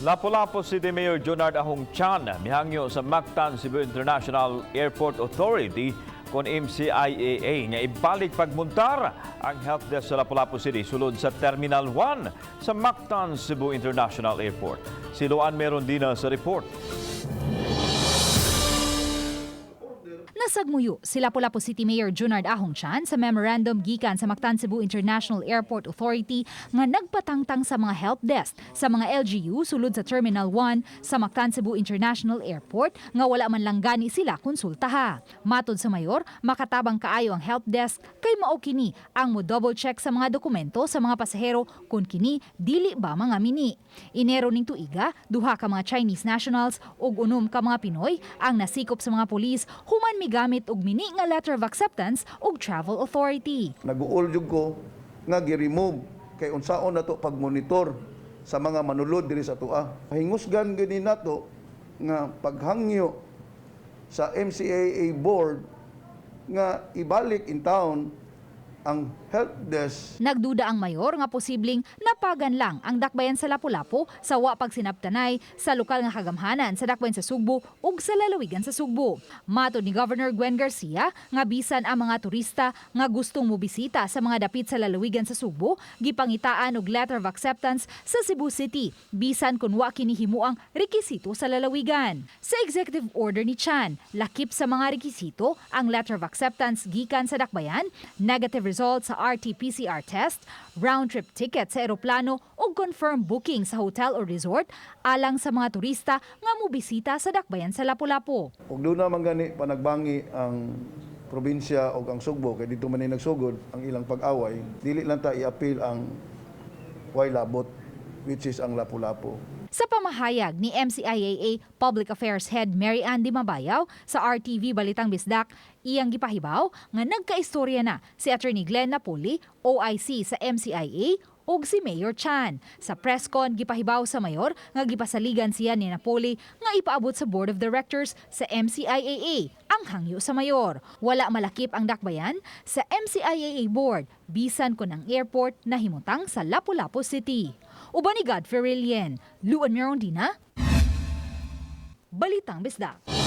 Lapu-Lapu City Mayor Junard Ahong Chan mihangyo sa Mactan Cebu International Airport Authority kon MCIAA nga ibalik pagmuntar ang help desk sa Lapu-Lapu City sulod sa Terminal 1 sa Mactan Cebu International Airport. Si Luan Merondina sa report. Nasagmuyo si Lapu-Lapu City Mayor Junard Ahong Chan sa memorandum gikan sa Mactan Cebu International Airport Authority nga nagpatangtang sa mga help desk sa mga LGU sulod sa Terminal 1 sa Mactan Cebu International Airport nga wala man lang gani sila konsultaha. Matod sa mayor, makatabang kaayo ang help desk kay mao kini ang mo double check sa mga dokumento sa mga pasahero kung kini dili ba mga mini. Enero ning tuiga, duha ka mga Chinese nationals ug 6 ka mga Pinoy ang nasikop sa mga pulis human migamit og mini nga letter of acceptance ug travel authority. Naguol jud ko nga gi-remove kay unsaon nato pagmonitor sa mga manulod diri sa atoa. Hingusgan gani nato nga paghangyo sa MCAA board nga ibalik in town ang help desk. Nagduda ang mayor nga posibleng napagan lang ang dakbayan sa Lapu-Lapu sa wa pagsinabtanay sa lokal nga kagamhanan sa dakbayan sa Sugbo ug sa lalawigan sa Sugbo. Matod ni Governor Gwen Garcia nga bisan ang mga turista nga gustong mobisita sa mga dapit sa lalawigan sa Sugbo, gipangitaan og letter of acceptance sa Cebu City bisan kun wa kini himuang rekisito sa lalawigan. Sa executive order ni Chan, lakip sa mga rekisito ang letter of acceptance gikan sa dakbayan, negative result sa RT-PCR test, round-trip ticket sa eroplano ug confirm booking sa hotel or resort alang sa mga turista nga mobisita sa dakbayan sa Lapu-Lapu. Ug duna man gani panagbangi ang probinsya o ang Sugbo kay dito man ni nagsugod ang ilang pag-away, dili lang ta i-appeal ang way labot, which is ang Lapu-Lapu. Sa pamahayag ni MCIAA Public Affairs Head Mary Ann Dimabayaw sa RTV Balitang Bisdak, iyang gipahibaw nga nagkaistorya na si Attorney Glenn Napoli, OIC sa MCIA, ug si Mayor Chan. Sa press con, gipahibaw sa mayor nga gipasaligan siya ni Napoli nga ipaabot sa Board of Directors sa MCIAA ang hangyo sa mayor. Wala malakip ang dakbayan sa MCIAA board bisan kun ang airport nahimutang sa Lapu-Lapu City. Uban ni Godfrey Rilien, Luan Mirondina, Balitang Bisdak.